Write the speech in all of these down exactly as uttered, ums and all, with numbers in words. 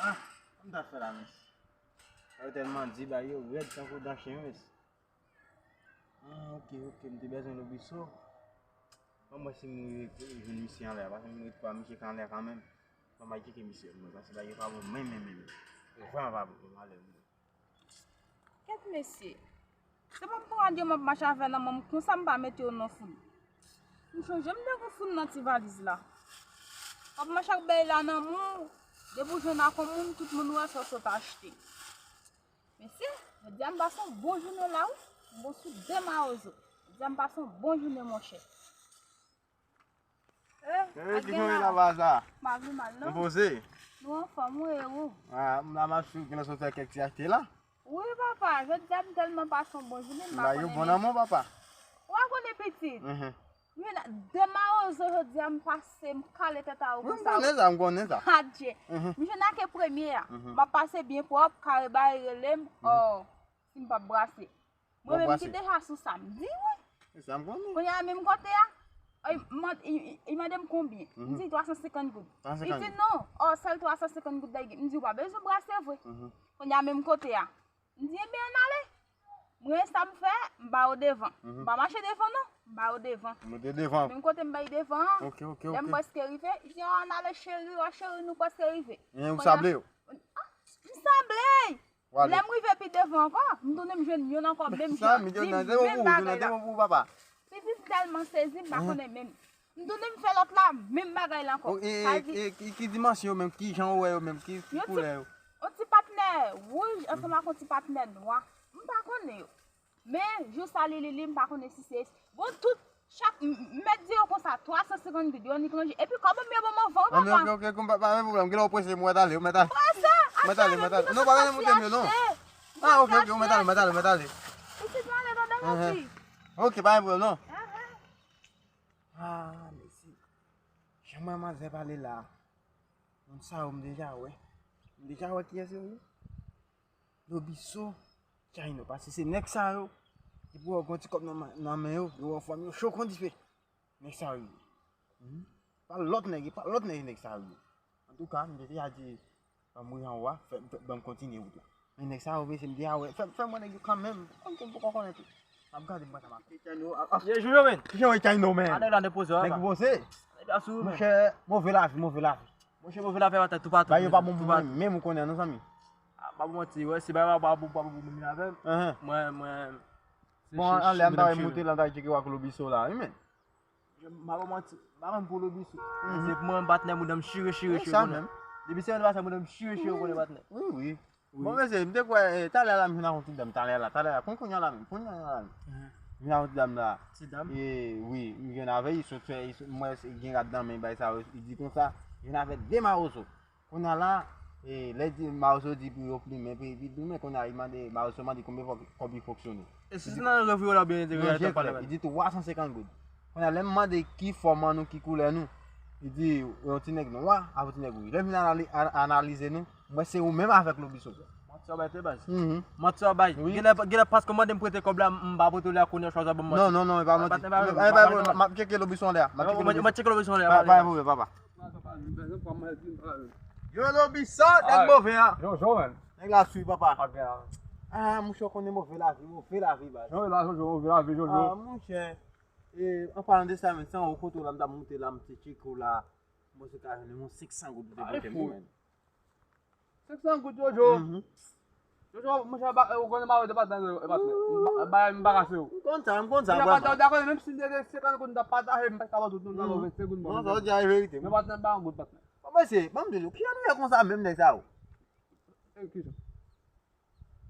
Ah, sa m ta fè la, mèsi. Sa yo tèlman di, bagay yo rèd tankou dan chen, mèsi. Ah, ok, ok, m te bezwen Lobiso. Ban m wè si m rive jwenn misye anlè a, paske m ret kwè misye ka anlè a kanmenm. Ban m al tcheke misye, mwen, paske bagay yo pa bon, menm, menm, menm. Yo vrèman pa bon, malè, mwen. Kèt mesye, se pa pou radyo m ap mache avè nan men m konsa m pa mete yo nan foul. M chonje m te gon foul nan ti valiz la. W ap mache ak bèy la nan men w, depi w jwenn ak yon moun, tout moun wè sa w sot achte. Mesye, jodi a m pase yon bon jounen la wi. M bon sou de mawozo. Jodi a m pase yon bon jounen monchè. Eh, eh, ki jan w ye la, papa sa? M pa vle mal non. Ou poze? Nou anfòm wi, e ou? Ah, m la m ap swiv, gen lè sot fè kèk ti achte la. Wi papa, jodi a m tèlman pase yon bon jounen, m pa konnen. Bagay yo bon nan men w papa. Ou pa konnen pitit? Mhm. Mwen de mawozo jodi a m pase, m kale tèt a ou konsa. M konnen sa, m konnen sa. Adje. Mhm. M jwenn ake premye a. Mhm. M ap pase byen pwòp, kare bay rele m. Oh, si m p ap brase. Mwen menm ki deja sou sa, m di wi. E sa m konnen. Kounye a menm kote a, li mande m konbyen. M di twa san senkant goud. Li di non, oh, sèl twa san senkant goud la gen. M di ou pa bezwen brase vre. Kounye a menm kote a. M di, ebyen, ann ale. Mwen, sa m fè, m ba yo devan. M pa mache devan, non. M ba yo devan. Mete devan. Menm kote m bay devan an, lè m prèske rive, li di, oh, ann ale, cheri, oh, cheri, nou prèske rive. Ou sable yo? Ah, m sable! Lè m rive pi devan ankò, m tounen m jwenn youn ankò, menm jan, di menm bagay la. Pitit tèlman sezi, m pa konnen menm. M tounen m fè lòt la, menm bagay la ankò. Sa di, e ki dimansyon yo menm, ki jan ou wè yo menm, ki koulè yo? Yon ti patnè wouj ansanm ak yon ti patnè nwa. M pa konnen yo. Men, jou sa li, li, li, m pa konnen si se, bon, tout, chak, m, m mèt di yo konsa, twa san senkant goud, yo annik lonje. Epi kòb m yo ban m anvan wi, papa. Ok, ok, ok, pa gen pwoblèm. Gen lè ou prese, m wè talè, ou mèt ale. Prese, achte, mèt ale, mèt ale. Non, pa gen pwoblèm yo, non. Ah, ok, ok, ou mèt ale, mèt ale, mèt ale. Pitit mwen ale nan demen fi. Ok, pa gen pwoblèm, non. Ah, mesye. Jan manzè pale la. Moun sa yo m deja wè. M deja wè kiyès yo ye. Lobiso, Tchayno, paske se nèg sa yo, depi yo wè gon ti kòb nan men yo, yo wè fòm yo cho kon dife. Nèg sa yo ye. Pa lòt nèg, pa lòt nèg, nèg sa yo ye. Antouka, m te deja di, ban m ri anwo a, fè, fè, ban m kontinye wout la. Men nèg sa yo, mesye, m deja wè, fè, fè m wè nèg yo kanmenm. Kòm ke m poko konnen tou. M ap gade, m pa ta m ap. Ye, Jojo, men. Kijan w ye, Tchayno, men? A, nèg la depoze, nèg poze. Nèg la sou, men. Monchè, move lavi, move lavi. Monchè, move lavi a tou patou. Bagay yo pa bon pou mwen menm, ou konnen, non, zanmi. Ah, pa pou manti, wè, si bagay pa bon, pa bon pou moun avè m. Mwen, mwen. Bon, anlè, m ta wè moute la, m ta tcheke w ak Lobiso la, wi, men. M pa pou manti, m pa konn pou Lobiso. Se mwen, patnè, mouda m chire, chire, chire, konnen. Depi semèn pase, mouda m chire, chire, konnen, patnè. Wi, wi. Bon, mesye, m te kwè, eh, talè la, m jwenn ak yon ti dam, talè la, talè la, kon kounye a la menm, kounye a la menm. M jwenn ak yon ti dam la. Ti dam? E, wi, m jwenn avè l, li sot fè, li sot, m wè gen rad nan men, bay sa yo, li di konsa, jwenn avè de mawozo. Kounye a la, e, lè di, mawozo di pou yo plimen, pou li plimen, kounye a, li mande, mawozo mande konbyen fò kòb li fonksyone. E si se nan revri w la oubyen enterè, li di twa san senkant goud. Kounye a, lè m mande ki fòm an nou, ki koulè nou, li di, yon ti nèg nwa, avè yon ti nèg wouj. Lè m vin anali-, an-, analize nou, m wè se ou menm avèk Lobiso. Manti w bay, te baz. Manti w bay. Genlè, genlè paske w mande m prete kòb la, m pa prete w lè a kounye a w chwazi ap ban m manti. Non, non, non, e pa manti. E pa manti. M ap tcheke Lobiso anlè a. M ap tcheke Lobiso anlè a. Pa gen pwoblèm, papa. Yo, Lobiso, nèg move a. Jojo, men. Nèg la swiv, papa. Ah, monchè, w konnen move lavi, move lavi, baz. Jojo, la, Jojo, move lavi, Jojo. Ah, monchè. E, an palan de sa, men, san ou kote w la, m t ap moute la, m te tcheke w la. Mwen se ka jwenn yon senk san goud ou te pote m, men. Senk san goud, Jojo. Jojo, monchè, ou konnen m avè w de patnè, e patnè. M pa kase w. M konn sa, m konn sa, vrèman. Ou dakò, menm si m te gen senkant goud, m t ap pataje, m pa t ka ba w tout, non, m t ap ba w vennsenk goud. Non, sa w di a e verite. Men patnè, m pa yon goud, patnè. Bon, mesye, ban m di nou, kijan nou fè konsa menm nèg sa yo? E, kijan?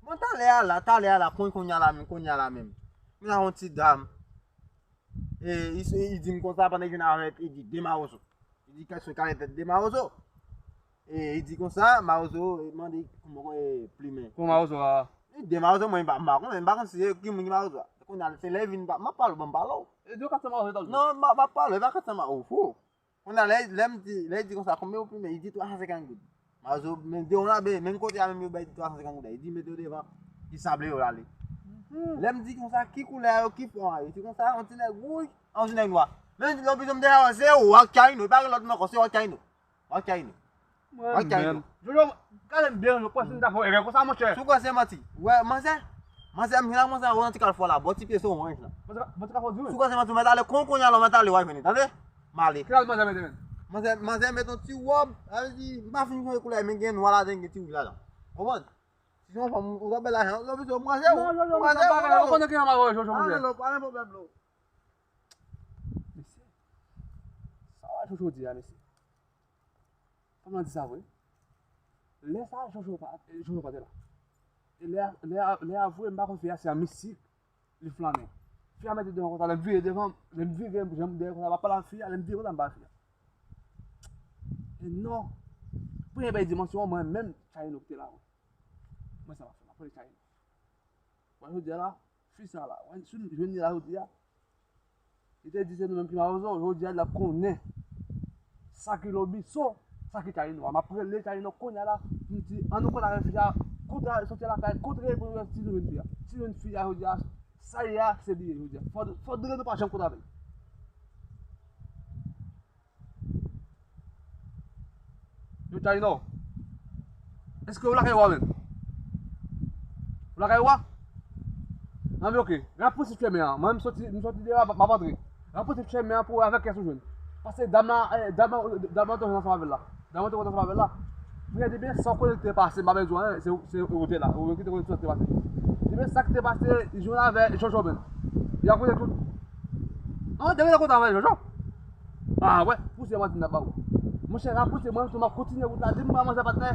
Bon, talè a la, talè a la, konn kounye a la menm, kounye a la menm. M nan yon ti dam. E, li, li di m konsa pandan li jwenn avèk, li di de mawozo. Li di kèk sou kale tèt de mawozo. E, li di konsa, mawozo, e, mande kòman, e, plimen. Pou mawozo a? Li di de mawozo, mwen, m pa, m pa konnen, m pa konn si se ki moun ki mawozo a. Kounye a, se lè vin, m ap pale w, ban m pale w. E di w kat san mawozo, e tann. Non, m ap pale w, e pa kat san mawozo. Kounye a, lè, lè m di, lè l di konsa, konbyen ou plimen? Li di twa san senkant goud. Mawozo, men de yon la, men, menm kote a, menm yo bay twa san senkant goud la. Li di, mete yo devan, li sable yo, l ale. Lè m di konsa, ki koulè a yo, ki fòm a yo? Li di konsa, yon ti nèg wouj, yon ti nèg nwa. Men lè w bezwen m deja wè, se ou ak Tchayno, e pa gen lòt moun ankò, se ou ak Tchayno. Ou ak Tchayno. Ou ak Tchayno. Jojo, Gade m byen, yo panse m ta fè erè konsa, monchè. Sou kwè se manti? Wè, manzè. Manzè, m vin la, manzè, wè nan ti kalfò la, bò ti pye se oranj la. Mwen te ka fè di wi. Sou kwè se manti, ou mèt ale kon kounye a la, ou mèt ale, w a vini, tande? M ale. Kilè manzè mete men? Manzè, manzè met yon ti wòb, sa vle di, m pa fin chanje koulè, men gen nwa ladan, gen ti wouj ladan. Konprann? Si se yon fanm, ou ta bèl lajan, ou ta bèl manzè, ou manzè, ou manzè. Ou konnen ki jan m ap wè Jojo, monchè. Ah, non, non, pa gen pwoblèm, non. Mesye, sa w wè Jojo di a, mesye? Fanm lan di sa vre. Lè sa a, Jojo pa, Jojo pa te la. E lè a, lè a, lè a vre, m pa konn fi a, se an mistik li flannen. Fi a mete devan konsa, lè m vire devan, lè m vire janm dèyè konsa, m ap pale ak fi a, lè m vire konsa, m pa wè fi a. E non. Premye bay dimansyon an, mwen menm, Tchayino ki te la, wi. Mwen sa m ap fè, m ap pale Tchayino. Bon, jodi a la, fi sa la, wè, si nou jwenn li la jodi a, li te di se nou menm ki mawozo, jodi a l ap konnen sa ki Lobiso, sa ki Tchayino a. M ap rele Tchayino kounye a la, pou m di, ann nou konn avè fi a, kote soti lakay, kote pou nou wè si nou jwenn fi a. Si nou jwenn fi a jodi a, sa ye a, se li ye jodi a. Fò, fò nou pa janm konn avè l. Yo, Tchayino. Èske ou lakay ou a menm? Ou lakay ou a? Anben, oke. Rapouse chèmen an. Mwen, m soti, m soti deyò a, m ap antre. Rapouse chèmen an pou wè avèk kiyès ou jwenn. Paske dam la, eh, dam la, dam la te ansanm avè l la. Dam la te ansanm avè l la. Pou gade byen, sa w konnen ki te pase, m pa bezwen, se, se ou te la. Ou ki te konnen sa ki te pase. Ebyen, sa ki te pase, li jwenn avè Jojo menm. Li rakonte tout. An, te rete kontan avè Jojo. Ah, wè, pouse manti n ap ba ou. Monchè, rapouse, mwen menm tou, m ap kontinye wout la. Depi m pa manzè patnè,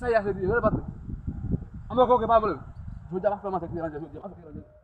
sa y a, se li, rele patnè. Anben, oke, oke, pa pwoblèm. Jodi a, m ap fè manzè ki ranje, jodi a, m ap fè manzè.